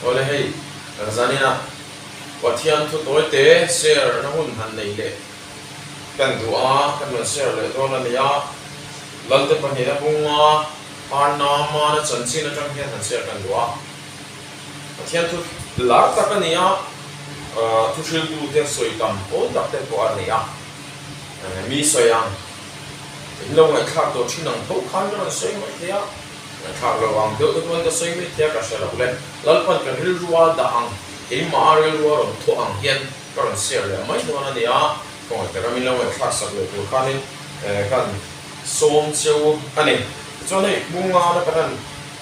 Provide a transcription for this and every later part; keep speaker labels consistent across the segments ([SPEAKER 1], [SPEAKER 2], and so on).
[SPEAKER 1] Awle hei zanina Pathian thu tawi te share na hun han nei leh kan duh a, kan rawn share leh dawn a ni a, Lalte pahnihna bunga Arnamana chanchin atang hian han share kan duh a. Pathian thu lar tak a ni a, thuhriltute sawi tam pawl tak te pawh a ni a, mi sawi ang in lo ngaihthlak tawh thin ang tho khan ka rawn sawi mai thei a, ngaihthlak lo ang deuh te pawn ka sawi mai thei a, ka hre lo le. Lalpan ka rilrua dah ang, keimah a rilrua rawn thawh ang hian ka rawn share leh mai dawn a ni a, khawngaih taka min lo ngaihthlak sak leh tur khanin kan sawm cheu a ni. Tichuan hei Hmungana kan han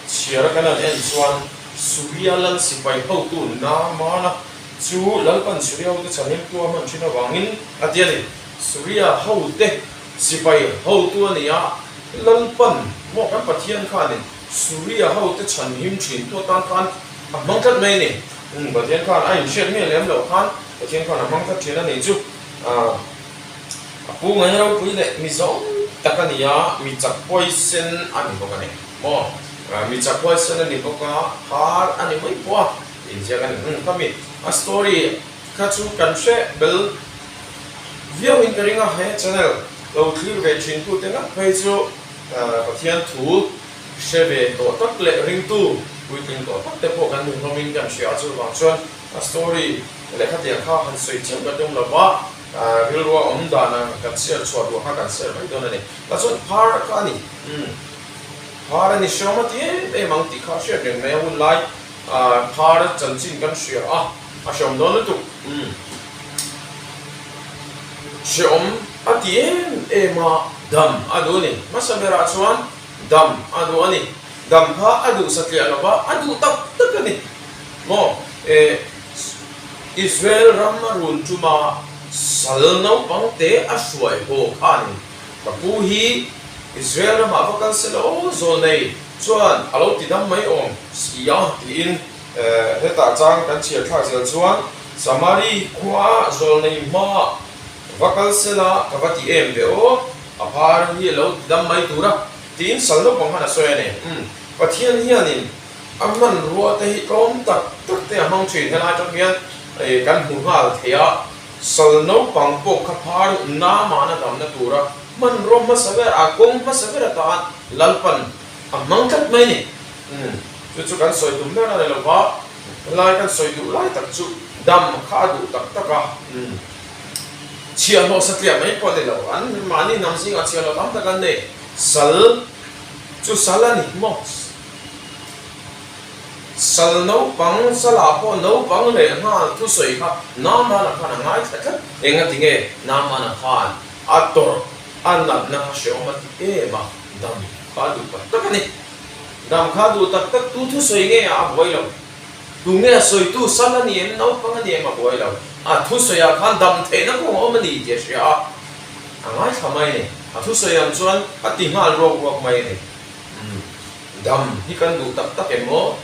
[SPEAKER 1] chhiar a kan han en chuan Suria lal sipai hotu Naamana chu Lalpan Suria hote chhanhim tu a hman thin avangin a ti a ni. Suria hote sipai hotu a ni a, Lalpan maw kan Pathian khanin Suria hote chhanhim thin tu atan khan a hmang tlat mai a ni. Umm Pathian khan a inhriat miah lem loh khan Pathian khan a hmang tlat thin a ni chu. A pu ngai ropui leh mi zawng tak a ni a, mi chak huaisen a ni bawk a ni maw? Mi chak huaisen a ni bawk a, phar a ni mai pawh a inziak a ni. Umm khami a story kha chu kan hre bel viau in ka ring a, he channel lo thlir ve thin tute ngat phei chu Pathian thu hre ve tawh tak leh ringtu puitling tawh tak te pawh kan ni hlawmin kan hria a, chuvang chuan a story lehkha tiang kha han sawi chiam ka tum lo va. Rilrua awm dan ang kan share chhuah duh kha kan share mai dawn a ni. Tah chuan phar kha a ni. Umm phar a ni hriam a ti em em ang tih kha a hriat reng mai a hun lai phar chanchin kan hria a, a hriam dawn lutuk. Umm hriam a ti em em a, dam a duh a ni. Hmasa berah chuan dam a duh a ni. Dam kha a duh satliah lo va, a duh tak tak a ni. Maw? Eh. Israel ram a run tuma sal naupang te a hruai haw khanin ka pu hi Israel ramah va kal se lo zawl nei chuan a lo ti dam mai awm si a tiin hetah chang kan chhiar thlak zel chuan Samari khua zawl nei hma va kal se la ka va ti em ve aw a phar hi a lo ti dam mai tur a tiin sal naupang khan a sawi a ni. Pathian hianin A hmanrua te hi tlawm tak tak te a hmang thin. Helai atang hian kan hmu nghal thei a, sal naupang pawh kha phar namana damna tura hmanrua hmasa ber, a kawng hmasa ber atan Lalpan a hmang tlat mai a ni. Chu chu kan sawi tum ber a ni lo va, helai kan sawi duh lai tak chu dam kha a duh tak tak a, chhiahhlawh satliah mai pawh a ni lo, an mahni hnam zingah chhiahhlawh tam tak an nei, sal chu sal a ni maw? Sal naupang, salah pawh naupang leh nghal thusawi kha Naamana khan a ngaithla tlat. Enga tinge Naamana khan a tawrh a natna kha hreawm a ti em a, dam kha a duh tak tak a ni. Dam kha a duh tak tak tu thusawi nge a buai lo. Tu nge a sawitu sal a ni em, naupang a ni em a buai lo. A thusawiah khan dam theihna kawng a awm a ni tih a hria a, a ngaithla mai a ni. A thusawi ang chuan a ti nghal ruak ruak mai a ni. Dam hi kan duh tak tak em aw?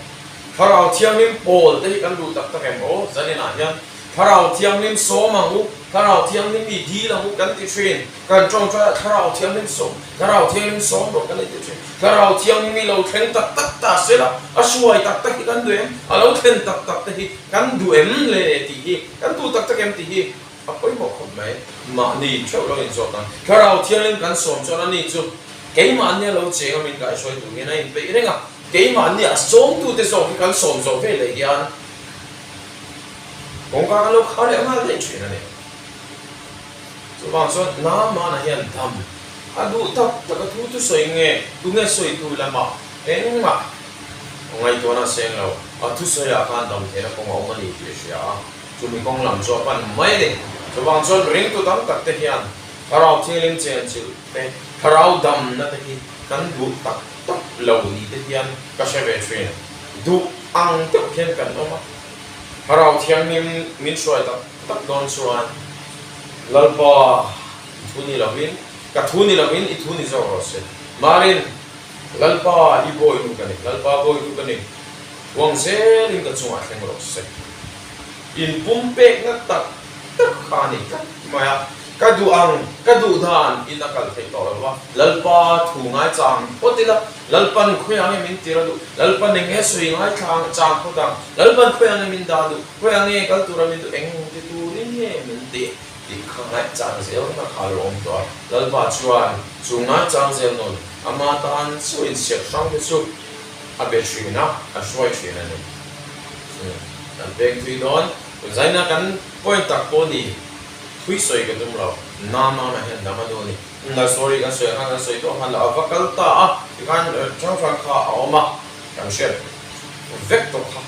[SPEAKER 1] Thlarau Thianghlim pawl te hi kan duh tak tak em aw? Zaninah hian Thlarau Thianghlim sawm ang u, Thlarau Thianghlim mi dil ang u kan ti thin. Kan tawngtai ah Thlarau Thianghlim sawm, Thlarau Thianghlim sawm rawh kan inti thin. Thlarau Thianghlim hi lo thleng tak tak ta se la, a hruai tak tak hi kan duh em? A lo thlen tak tak te hi kan duh em le tih hi, kan duh tak tak em tih hi a pawimawh khawp mai. Mahni theuh lo inzawt ang. Thlarau Thianghlim kan sawm chuan ani chu keimahnia lo cheng a min kaihruai tur hian a inpeih reng a, keimahnia sawmtute zawk hi kan sawm zawh ve leh hian kawngka kan lo khar leh nghal daih thin a ni. Chuvang chuan Naamana hian dam a duh tak tak a thu thusawi nge tunge sawi tu lamah engmah ngaihtuahna a seng lo, a thusawiah khan dam theihna kawng a awm a ni tih a hria a. Chumi kawng lam chu a pan mai a ni. Chuvang chuan ringtu tam tak te hian Thlarau Thianghlim chenchilh te, Thlarau damna te hi kan duh tak tak lo ni te hian ka hre ve thin. Duh ang deuh hian kan awm a. Thlarau Thianghlim min hruai tak tak dawn chuan Lalpa i thu ni lovin, ka thu ni lovin i thu ni zawk rawh se. Marin, Lalpa i bawinu ka ni, Lalpa bawitu ka ni, huang zelin ka chungah thleng rawh se. Inpumpekna tak tak kha a ni tlat mai a. Ka duh ang, ka duh dan in a kal theih tawh lo va. Lalpa thu ngaichang phawt ila, Lalpan khawiah nge min tir a duh, Lalpan eng nge sawi ngaithla chang phawt ang, Lalpan khawiah nge min dah duh, khawiah nge kal tura min duh, eng ti turin nge min tih tih kha ngaihchang zel na kha a lo awm tawh a. Lalpa chuan chu ngaichang zel nun ama tan chu insiak hrang te chu a be thin a, a hruai thin a ni. Kan peng thui dawn, zaina kan point tak pawh ni. Thui sawi ka tum lo, Naamana hian dam a duh a ni. Nal sorry kan sawi ang khan kan sawi tawh khan lo a va kal ta a, tikhan hrang hrang kha a awm a, kan hriat vek tawh kha.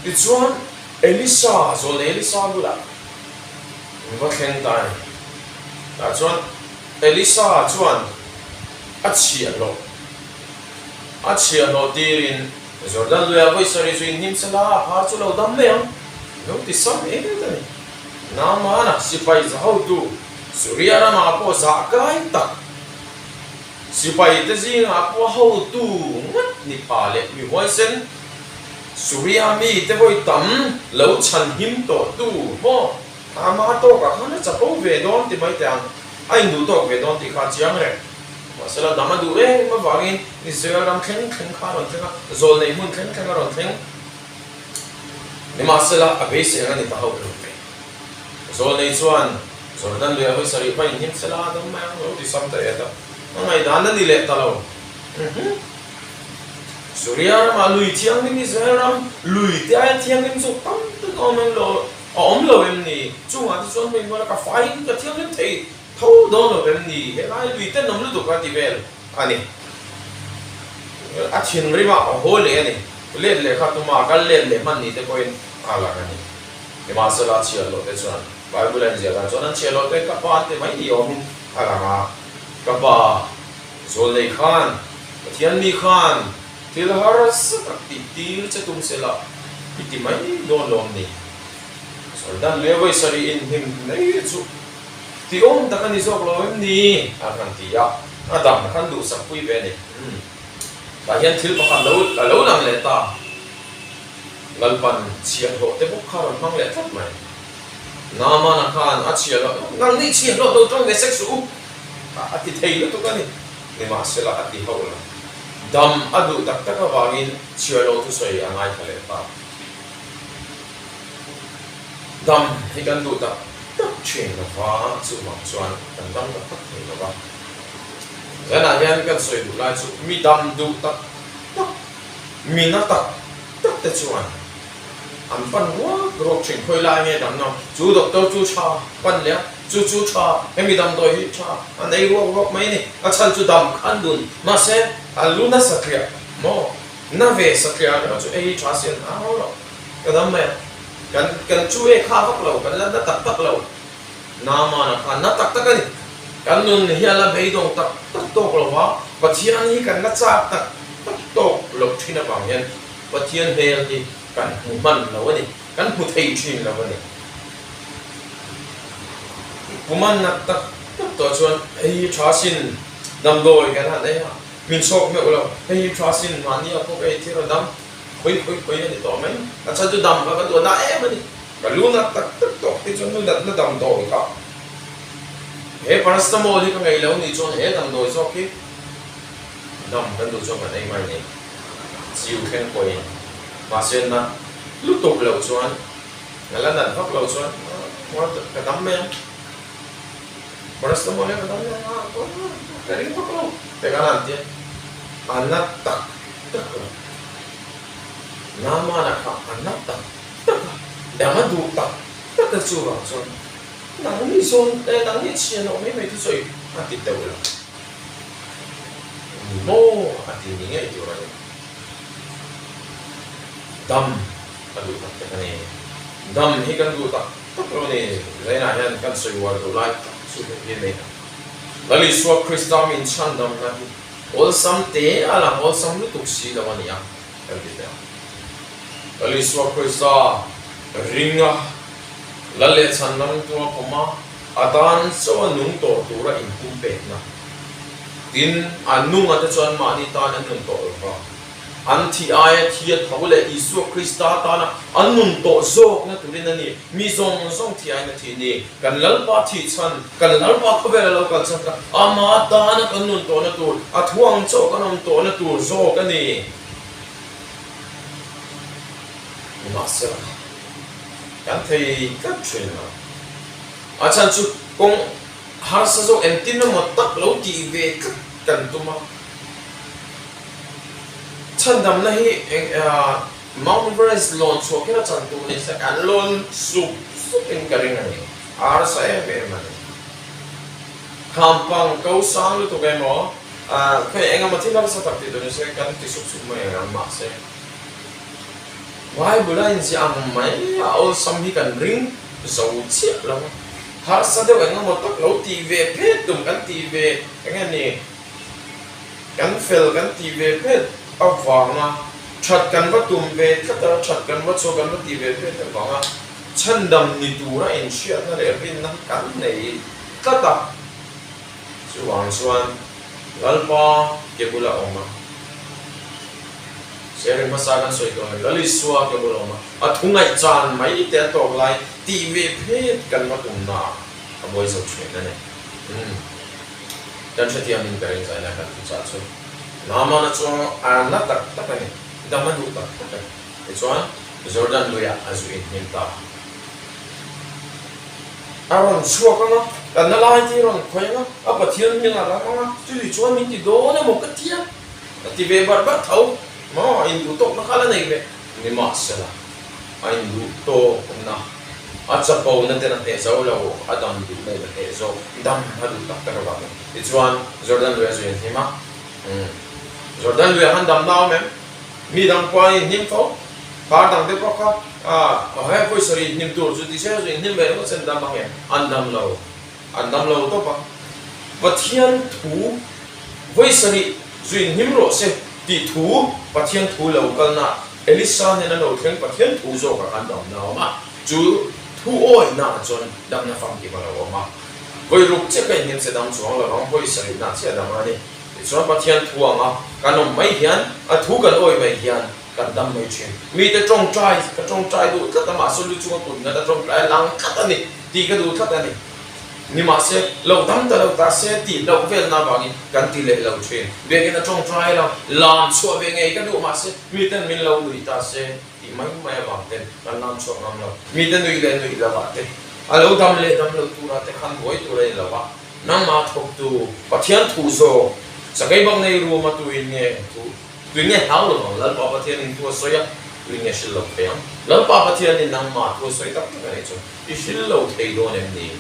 [SPEAKER 1] Tichuan Elisa, zawlnei Elisa bulah an va thleng ta a ni. Tah chuan Elisa chuan a chhiahhlawh, a chhiahhlawh tirin Jordan luiah vawi sarih chu inhnim sela a phar chu lo dam mai ang, lo ti sam et a ni. Naamana sipai za hotu Suria ramah pawh zah kai tak sipai te zingah pawh hotu ngat ni pha leh mi huaisen Suria mi te vawi tam lo chhan him tawh tu maw ama tawkah khan a chapo ve dawn ti mai teh ang a induh tawk ve dawn tih kha a chiang reng. Mahsela dam a duh em avangin Israel ram thleng thleng kha a rawn thleng a, zawlnei hmun thleng thleng a rawn thleng. Nimahsela, a beisei ang a ni ta hauh lo mai. Zawlnei chuan Jordan lui a hawi sarih hma inhnim sela a dam mai ang lo ti sam ta et a, a ngaihdan a ni leh ta lo. Suria ramah lui thianghlim Israel ram lui te aia thianghlim zawk tam tak a awm em lo a awm lo em ni? Chungah te chuan hmei hmuala ka faiin ka thianghlim thei tho dawn lo em ni? Helai lui tenawm lutuk a ti vel. A ni. A thinrim a, a haw leh a ni. Let leh kha tuma kal let leh hman ni te pawhin a lang a ni. Nimahsela a chhiah loh te chuan Bible a inziah dan chuan an chhiah loh te ka pa an ti mai ni awmin a lang a. Ka pa Zawlnei khan, Pathian mi khan thil harsa tak tih tir che tum sela i ti mai dawn lawm ni. Jordan leh vawisarih inhnim mai chu Ti awm tak a ni zawk lo em ni? a han ti a, a dam khan duhsak pui ve a ni. Umm, tah hian thil pakhat lo a lo lang leh ta. Lalpan chhiahhlawh te bawk kha a rawn hmang leh tlat mai. Naamana khan a chhiahhlawh, Nang nih chhiahhlawh lo tawng ve sek suh u, a ti thei lutuk a ni. Nimahsela a ti hauh lo. Dam a duh tak tak avangin chhiahhlawh thusawi a ngaithla leh ta. Dam hi kan duh tak tak thin lo va, chuvang chuan kan dam tak tak thei lo va. Zanah hian kan sawi duh lai chu mi dam duh tak tak, mi na tak tak te chuan an pan ruak ruak thin. Khawi lai nge dam no? Chu doctor chu tha pan leh a, chu chu tha, hemi damdawi hi tha, an ei ruak ruak mai a ni. A chhan chu dam kha an dun, mahse an lu nasa tliah maw? Na ve satliah erawh chu ei tha si an hau lo. Ka dam mai a, kan kan chu e kha vak lo, kan la na tak tak lo. Naamana kha na tak tak a ni. Kan nun hi a la beidawng tak tak tawk lo va, Pathian hi kan la chak tak tak tawk loh thin avang hian Pathian hmel hi kan hmu hman lo a ni, kan hmu thei thin lo a ni. Puman nat tak tak tawh chuan hei hi tha sin damdawi kan han ei a, min chhawk meuh lo, hei hi tha sin mahni a pawh ka ei thir a dam. Khawi khawi khawi a ni tawh mai. A chhan chu dam kha ka duh a na em a ni. Ka lu nat tak tak tawh te chuan lu natna damdawi kha he paracetamol hi ka ngei lo ni chuan he damdawi zawk hi dam kan duh chuan kan ei mai ni. Chiu thleng pawhin mahse nat lutuk loh chuan ka la nat vak loh chuan ka dam mai ang. Paracetamol hi ka dam mai ang a ka ring vak lo. Te khan a han ti a, a nat tak tak lo. Naamana kha a na tak tak a, dang a duh tak tak a chuvang chuan nangni zawn eh nangni chhian loh mai mai chu sawi a ti teuh lo. Ni maw a ti ni ngei tur a ni. Dam a duh tak tak a ni. Dam hi kan duh tak tak lo a ni. Zainah hian kan sawi uar duh lai tak chu hei hi a ni. Lal Isua Krista min chhandamna hi Awlsam te a lang awlsam lutuk si lo a ni a, kan ti teh ang. Lal Isua Krista ringa Lal leh chhan lam tua pawm a, a tan chaw a nung tawh tura inpumpekna. Tin, a nunga te chuan mahni tan an nun tawh lo va. An thih aia thi a tho leh Isua Krista tana an nun tawh zawkna turin a ni. Mi zawng zawng thih aiin a thih ni. Kan Lalpa thih chhan, kan Lalpa khawvel a lo kal chhan kha ama tana kan nun tawhna tur, a thu ang chauh kan awm tawhna tur zawk a ni. Nimahsela, kan thei tlat thin lo. A chhan chu kawng harsa zawk engtin emaw tak lo tih ve tlat kan tum a. Chhandamna hi eng Mount Everest lawn chhuah kher a chan tur ni se kan lawn sup sup in ka ring a ni. A harsa em em a ni. Khampang ko sang lutuk emaw khawi eng emaw thil harsa tak tih tur ni se kan ti sup sup mai ang mahse Bible a inziah ang mai a awlsam hi kan ring zo chiah lo a. Harsa deuh eng emaw tak lo tih ve phet tum kan tih ve eng nge ni? Kan fel kan tih ve phet avanga that kan va tum ve tlat a, that kan va chhuah kan va tih ve phet avanga chhandam ni tura inhriatna leh rinna hi kan nei tlat a. Chuvang chuan Lalpa ke bula awm a, Sharing hmasa kan sawi tawh em, Lal Isua ke bula awm a, a thu ngaihchan mai te a tawk lai tih ve phet kan va tumna ah a buai zo thin a ni. Umm. Kan hrethiamin ka ring zaina kan thuchah chu Naamana chu a na tak tak a ni, dam a duh tak tak a ni. Tichuan, Jordan luiah a zu inhnim ta. A rawn chhuak ang a, ka na lai te hi rawn khawih ang a, a Pathian hming a ram ang a, chutih chuan min ti dawn emaw ka ti a, a ti ve barh barh tho. Maw, a induh tawkna kha la nei ve. Nimahsela, a induh tawkna, a chapona ten a hneh zo lo, a dam duhna in a hneh zawk, dam a duh tak tak avangin. Tichuan, Jordan lui a zui an hnim a, umm, Jordan lui ah khan damna a awm em? Mi dang pawh an inhnim fo, kar dang te pawh kha, ah, he vawi sarih inhnim tur chu ti se a zui inhnim ve ringawt se an dam ang em? An dam lo. An dam lo tawp a, Pathian thu vawi sarih zuin hnim rawh se tih thu Pathian thu lo kalna Elisa hnena lo thleng Pathian thu zawkah khan damna a awm a, chu thu awihnaah chuan damna famkim a lo awm a. Vawi ruk chiah ka inhnim che dam chuang lo vang, vawi sarihna chiah dam a ni. Tichuan Pathian thu anga kan awm mai hian, a thu kan awih mai hian kan dam mai thin. Mite tawngtai, ka tawngtai duh tlat a, mahse lu chunga kut ngat a tawngtai a lang tlat a ni. Tih ka duh tlat a ni. Nimahse, lo dam ta lo ta se tih loh velna avangin kan ti leh lo thin. Biakinn a tawngtai lo, lam chhuah ve ngei ka duh mahse miten min lo nuih ta se tih mai mai avang ten kan lam chhuah ngam lo. Mite nuih leh nuih lovah te, a lo dam leh dam lo turah te khan buai tur a ni lo va, nangmah thawktu Pathian thu zawk sakei bak nei ruma tuin nge thu Tui nge hlau lo ang, Lalpa Pathianin thu a sawi a, tui nge hril lo thei ang? Lalpa Pathianin nangmah thu a sawi tak tak a nih chu, i hril lo thei dawn em ni?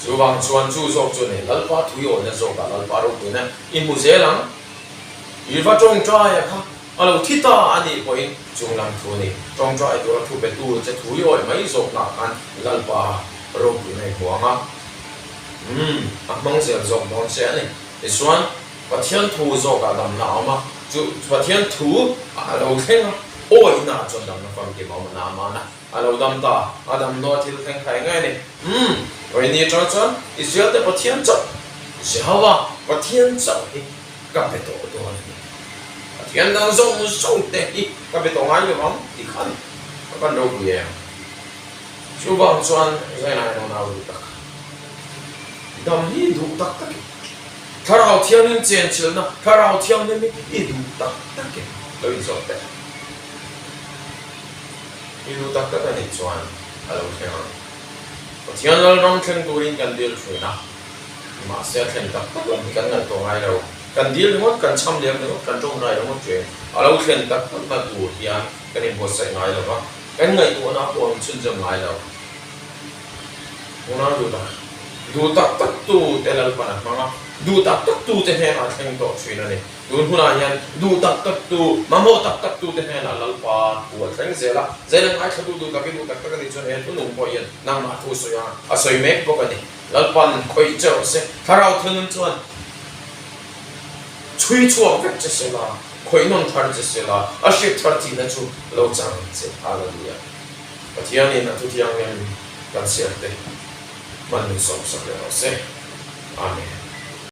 [SPEAKER 1] Chuvang chuan chu zawk chu a ni, Lalpa thui awlna zawkah Lalpa ropuina i hmu zel ang. I va tawngtai a kha, a lo thi ta a nih pawhin chung lam thu a ni. Tawngtai tura thu petu che thu i awih mai zawknah khan Lalpa ropuina i hmu ang a, umm, a hmang zel zawk dawn che a ni. Tichuan, Pathian thu zawkah damna a awm a, chu Pathian thu a lo thleng a, awihna ah chuan damna famkim a awm a, Naamana a lo dam ta, a dam hnuah thil thleng kha eng nge ni? Umm, Vawiini atang chuan Israel te Pathian chauh, Jehovah Pathian chauh hi ka be tawh dawn a ni. Pathian dang zawng zawng te hi ka be tawh ngai lo ang tih kha a ni. Ka pan ropui em? Chuvang chuan Zainai nau duh tak, dam hi duh tak tak e. Thlarau Thianghlim chenchilhna, Thlarau Thianghlim hi i duh tak tak em? Lo inzawt teh. I duh tak tak a nih chuan a lo thleng ang. Pathian Lalram thleng turin kan dil thin a, mahse a thlen tak tak lam hi kan ngaihtuah ngai lo. Kan dil ringawt, kan cham liam ringawt, kan tawngtai ringawt thin. A lo thlen tak tak na tur hian kan inbuatsaih ngai lo va, kan ngaihtuahna pawh an chhunzawm ngai lo. Unau duh tak, duh tak tak tu te Lalpan a hmang a, duh tak tak tu te hnenah a thleng tawh thin a ni. Tun hunah hian duh tak tak tu, mamawh tak tak tu te hnenah Lalpa thu a thleng zel a, Zaina ngaithlatu duh tak i duh tak tak a nih chuan he thunung pawh hian nangmah thu sawi a, a sawi mek bawk a ni. Lalpan khawih che rawh se, Thlarau thunun chuan chhui chhuak vek che se la, khawih nawn thar che se la, a hriat thar tihna chu lo chang che. Hallelujah. Pathianin a thuthianghlim kan siamte hman min sawmsak leh rawh se. Amen.